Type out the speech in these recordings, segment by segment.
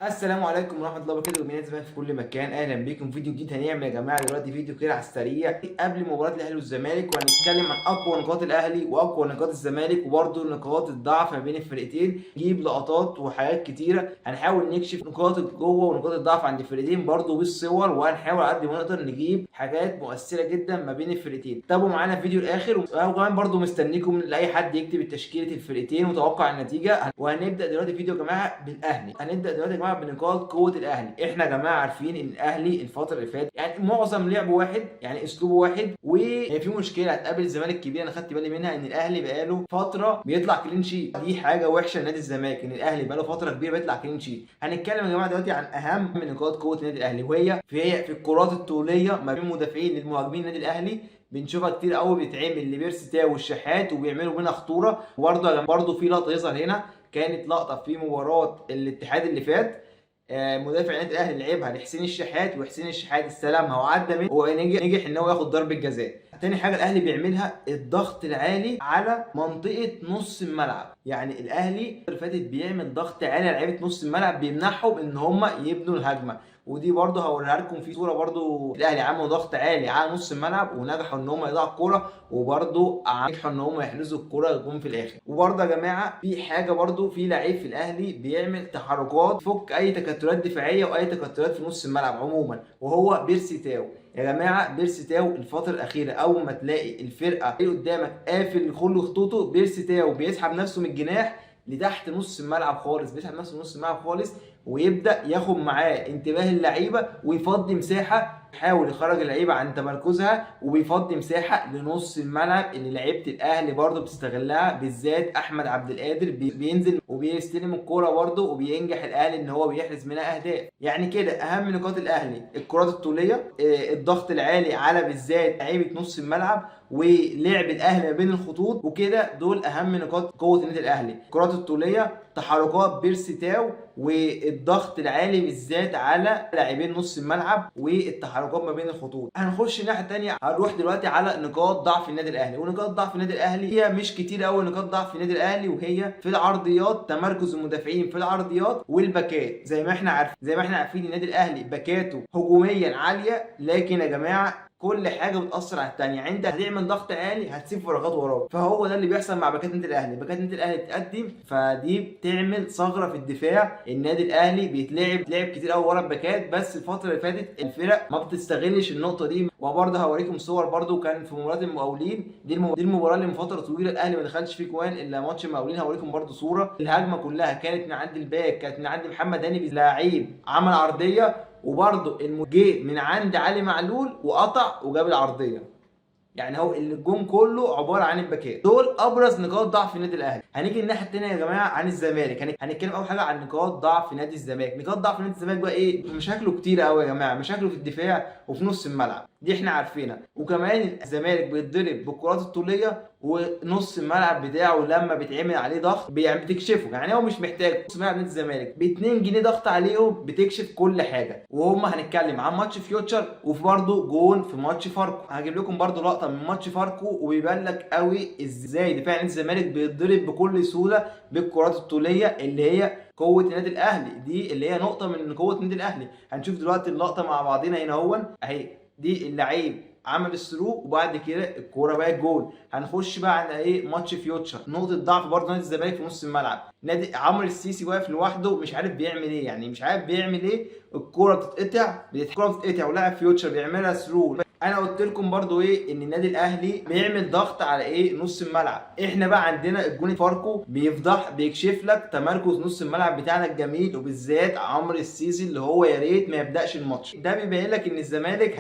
السلام عليكم ورحمة الله وبركاته جميع الزمالك في كل مكان. اهلا بيكم في فيديو جديد. هنعمل يا جماعة دلوقتي فيديو كده على السريع قبل مباراة الاهلي والزمالك، وهنتكلم عن اقوى نقاط الاهلي واقوى نقاط الزمالك وبرده نقاط الضعف ما بين الفرقتين. نجيب لقطات وحاجات كتيره، هنحاول نكشف نقاط القوة ونقاط الضعف عند الفرقتين برده بالصور، وهنحاول على قد ما نقدر نجيب حاجات مؤثرة جدا ما بين الفرقتين. تابعوا معانا الفيديو الاخر، وكمان برده مستنيكم لاي حد يكتب تشكيله الفرقتين وتوقع النتيجه. وهنبدا دلوقتي الفيديو يا جماعة بالاهلي. هنبدا دلوقتي يا جماعة بنقاط قوة الاهلي. احنا يا جماعة عارفين ان الاهلي الفترة اللي فاتت يعني معظم لعبه واحد، يعني اسلوبه واحد، وفي مشكلة هتقابل الزمالك كبيرة انا خدت بالي منها، ان الاهلي بقاله فترة بيطلع clean sheet. دي حاجة وحشة لنادي الزمالك ان الاهلي بقاله فترة كبيرة بيطلع clean sheet. هنتكلم يا جماعة دلوقتي عن اهم نقاط قوة النادي الاهلي، وهي في الكرات الطوليه ما بين مدافعين للمهاجمين. النادي الاهلي بنشوفها كتير قوي بيتعمل لبيرسي تاو والشحات وبيعملوا منها خطوره. وبرده في لقطة يظهر هنا، كانت لقطة في مباراة الاتحاد اللي فات، مدافع النادي الاهلي لعبها لحسين الشحات، وحسين الشحات استلمها وعدى منه ونجح ان هو ياخد ضربه جزاء. تاني حاجة الاهلي بيعملها الضغط العالي على منطقة نص الملعب. يعني الاهلي اللي فاتت بيعمل ضغط عالي على لعيبة نص الملعب، بيمنعهم ان هم يبنوا الهجمه، ودي برده هوريها لكم في صوره. برده الاهلي عملوا ضغط عالي على نص الملعب ونجحوا ان هم يضيعوا الكوره، وبرده نجحوا ان هم يحرزوا الكورة جون في الاخر. وبرده يا جماعة في حاجة برده، في لعيب في الاهلي بيعمل تحركات فك اي تكتلات دفاعية واي تكتلات في نص الملعب عموما، وهو بيرسي تاو. يا جماعة بيرسي تاو الفترة الاخيرة اول ما تلاقي الفرقة اللي قدامك قافل كل خطوطه، بيرسي تاو بيسحب نفسه من الجناح لتحت نص الملعب خالص، بيسحب نفسه من نص الملعب خالص، ويبدا ياخد معاه انتباه اللعيبة ويفضي مساحه، يحاول يخرج اللعيبة عن تمركزها وبيفضي مساحة لنص الملعب اللي لعيبة الاهلي برده بتستغلها، بالذات احمد عبد القادر بينزل وبيستلم الكورة برده، وبينجح الاهلي ان هو بيحرز منها اهداف. يعني كده اهم نقاط الاهلي الكرات الطوليه، الضغط العالي على بالذات لعيبة نص الملعب، ولعب الاهلي ما بين الخطوط. وكده دول اهم نقاط قوة النادي الاهلي: الكرات الطوليه، تحركات بيرسي تاو، والضغط العالي بالذات على لاعبين نص الملعب، والتحركات ما بين الخطوط. هنخش الناحية الثانية، هنروح دلوقتي على نقاط ضعف النادي الاهلي. ونقاط ضعف النادي الاهلي هي مش كتير قوي. نقاط ضعف النادي الاهلي وهي في العرضيات، تمركز المدافعين في العرضيات والباكات. زي ما احنا عارفين النادي الاهلي باكاته هجوميا عاليه، لكن يا جماعة كل حاجة بتاثر على الثانية. يعني انت هتعمل ضغط عالي هتسيب فراغات وراك، فهو ده اللي بيحصل مع باكات النادي الاهلي. باكات النادي الاهلي بتقدم، فدي بتعمل ثغره في الدفاع. النادي الاهلي بيتلعب لعب كتير قوي ورا الباكات، بس الفترة اللي فاتت الفرق ما بتستغلش النقطة دي. وبرضه هوريكم صور برضه كان في مباراة المقاولين، دي المباراة اللي من فترة طويلة الاهلي ما دخلش فيه جوان الا ماتش المقاولين. هوريكم برضه صوره الهجمة كلها كانت من عند الباك، كانت من عند محمد هاني، لاعب عمل عرضيه، وبرضه جه من عند علي معلول وقطع وجاب العرضية. يعني هو الجون كله عبارة عن الباكات. دول ابرز نقاط ضعف النادي الاهلي. هنيجي الناحية الثانية يا جماعة عن الزمالك. هنتكلم اول حاجة عن نقاط ضعف نادي الزمالك. نقاط ضعف نادي الزمالك بقى ايه؟ مشاكله كتير قوي يا جماعة. مشاكله في الدفاع وفي نص الملعب، دي احنا عارفينها. وكمان الزمالك بيتضرب بالكرات الطوليه، ونص الملعب بتاعه لما بيتعمل عليه ضغط بتكشفه. يعني هو مش محتاج نص ملعب نادي الزمالك ب 2 جنيه ضغط عليهم بتكشف كل حاجة. وهم هنتكلم عن ماتش فيوتشر، وفي برضه جون في ماتش فاركو. هجيب لكم برضه لقطة من ماتش فاركو وبيبان لك قوي ازاي دفاع نادي الزمالك بيتضرب بكل سهولة بالكرات الطوليه اللي هي قوة النادي الاهلي، دي اللي هي نقطة من قوة النادي الاهلي. هنشوف دلوقتي اللقطة مع بعضينا هنا اهون اهي، دي اللعيب عمل ال through وبعد كده الكورة بقت جول. هنخش بقى على ايه؟ ماتش فيوتشر. نقطة ضعف برضه نادي الزمالك في نص الملعب. نادي عمرو السيسي واقف لوحده مش عارف بيعمل ايه، يعني مش عارف بيعمل ايه. الكورة بتتقطع ولاعب فيوتشر بيعملها through. انا قلت لكم برضو ايه؟ ان النادي الاهلي بيعمل ضغط على ايه؟ نص الملعب. احنا بقى عندنا الجون فاركو بيفضح، بيكشف لك تمركز نص الملعب بتاعنا الجميل، وبالذات عمرو السيسي اللي هو يا ريت ما يبداش الماتش ده. بيبين لك ان الزمالك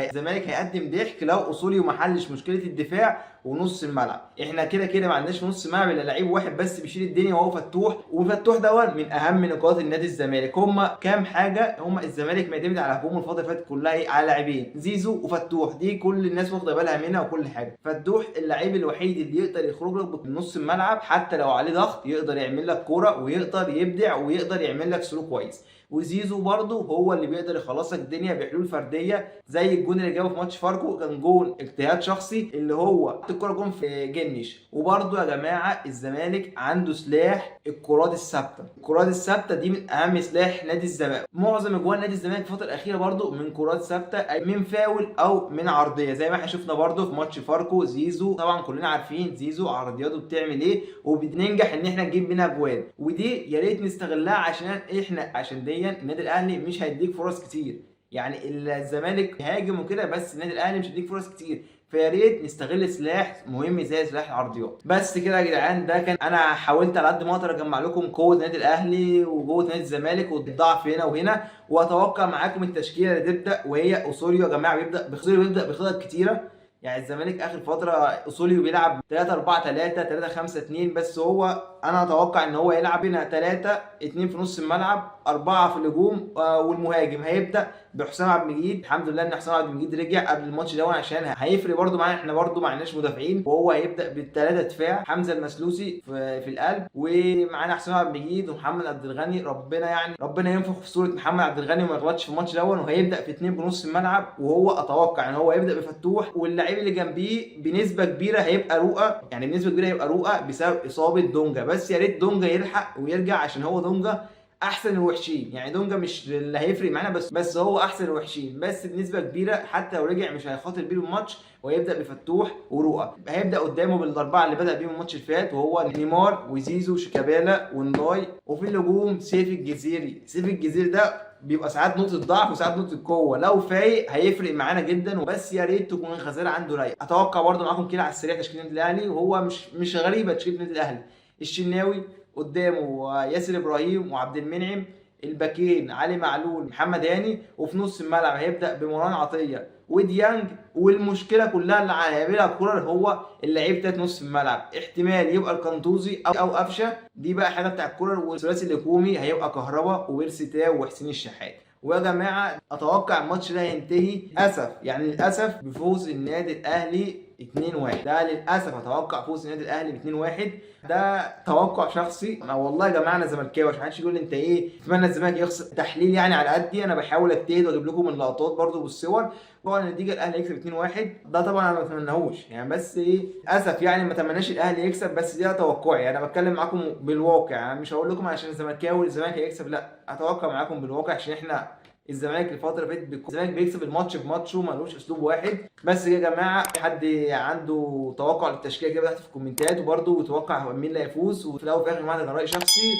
هيقدم ضحك لو اصولي وما حلش مشكلة الدفاع ونص الملعب. احنا كده كده ما عندناش في نص الملعب الا لعيب واحد بس بيشيل الدنيا وهو فتوح، وفتوح ده من اهم نقاط النادي الزمالك. هما كام حاجة؟ هما الزمالك معتمد على هجومه الفترة اللي فاتت كلها ايه؟ على لاعبين، زيزو وفتوح، دي كل الناس واخده بالها منها وكل حاجة. فتوح اللعيب الوحيد اللي يقدر يخرج لك من نص الملعب حتى لو عليه ضغط، يقدر يعمل لك كورة ويقدر يبدع ويقدر يعمل لك through كويس. وزيزو برضه هو اللي بيقدر يخلصك الدنيا بحلول فردية زي الجون اللي جابه في ماتش فاركو، كان جون اجتهاد شخصي اللي هو الكره جون في جنش. وبرده يا جماعة الزمالك عنده سلاح الكرات الثابتة، الكرات الثابتة دي من اهم سلاح نادي الزمالك. معظم اجوان نادي الزمالك الفترة الاخيرة برده من كرات ثابتة، من فاول او من عرضية، زي ما احنا شفنا برده في ماتش فاركو. زيزو طبعا كلنا عارفين زيزو عرضياته بتعمل ايه، وبننجح ان احنا نجيب منها جوان، ودي يا ريت نستغلها عشان احنا عشان دي النادي الاهلي مش هيديك فرص كتير. يعني الزمالك هاجم وكده، بس النادي الاهلي مش هيديك فرص كتير، فيا ريت نستغل سلاح مهم زي سلاح العرضيات. بس كده يا جدعان، ده كان انا حاولت على قد ما اقدر اجمع لكم قوة النادي الاهلي وقوه نادي الزمالك والضعف هنا وهنا، واتوقع معاكم التشكيلة اللي تبدا، وهي اوسوريو يا جماعة بيبدا بخطط كتيرة. يعني الزمالك اخر فترة اوسوريو بيلعب 3-4-3 3-5-2، بس هو انا اتوقع ان هو يلعب هنا 3-2 في نص الملعب، 4 في الهجوم، والمهاجم هيبدا بحسام عبد المجيد. الحمد لله ان حسام عبد المجيد رجع قبل الماتش ده عشان هيفرق برده معانا، احنا برده ما عندناش مدافعين، وهو هيبدا بالثلاثة دفاع، حمزة المسلوسي في القلب، ومعانا حسام عبد المجيد ومحمد عبد الغني. ربنا يعني ربنا ينفخ في صوره محمد عبد الغني وما يغلطش في الماتش ده. وهيبدا في 2 بنص الملعب، وهو اتوقع ان هو هيبدا بفتوح، واللعيب اللي جنبيه بنسبة كبيرة هيبقى رؤى، يعني بنسبة كبيرة هيبقى رؤى بسبب اصابه دونجا. بس يا ريت دونجا يلحق ويرجع، عشان هو دونجا احسن الوحشين. يعني دونجا مش اللي هيفرق معانا، بس هو احسن الوحشين، بس بنسبة كبيرة حتى لو رجع مش هيخاطر بيه الماتش، وهيبدا بفتوح ورؤى. هيبدا قدامه بالاربعة اللي بدا بيهم الماتش اللي فات، وهو نيمار وزيزو وشيكابالا ونداي. وفي الهجوم سيف الجزيري. سيف الجزيري ده بيبقى ساعات نقطة ضعف وساعات نقطة قوة، لو فايق هيفرق معانا جدا، بس يا ريت تكون الغزالة عنده رايق. اتوقع برده معاكم كده على السريع تشكيله النادي الاهلي، وهو مش غريبة تشكيله النادي الاهلي. الشناوي قدامه ياسر ابراهيم وعبد المنعم، الباكين علي معلول محمد هاني، وفي نص الملعب هيبدا بمروان عطية وديانج. والمشكلة كلها اللي هيعملها كولر هو اللعيب بتاعت نص الملعب، احتمال يبقى القنطوزي او قفشه، دي بقى حاجة بتاع كولر. والثلاثي الهجومي هيبقى كهربا وبيرسي تاو وحسين الشحات. ويا جماعة اتوقع الماتش ده هينتهي للاسف، يعني للاسف بفوز النادي الاهلي 2-1. ده للاسف اتوقع فوز النادي الاهلي ب 2-1، ده توقع شخصي. انا والله يا جماعة انا زملكاوي، عشان محدش يقول لي انت ايه اتمنى الزمالك يخسر، تحليل يعني على قدي، انا بحاول اجتهد واجيب لكم اللقطات برده بالصور. طبعا النتيجة الاهلي يكسب 2-1، ده طبعا انا ما اتمناهوش يعني، بس ايه للاسف يعني ما اتمناش الاهلي يكسب، بس ده توقعي. انا بتكلم معاكم بالواقع، انا مش هقول لكم عشان الزملكاوي الزمالك هيكسب، لا اتوقع معاكم بالواقع، عشان احنا الزمالك الفترة اللي فاتت الزمالك بيكسب الماتش بماتشه، ملوش اسلوب واحد. بس يا جماعة حد عنده توقع للتشكيله كده تحت في الكومنتات، وبرده يتوقع مين اللي هيفوز. وفي الاول وفي الاخر يا جماعة ده راي شخصي،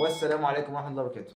والسلام عليكم ورحمة الله وبركاته.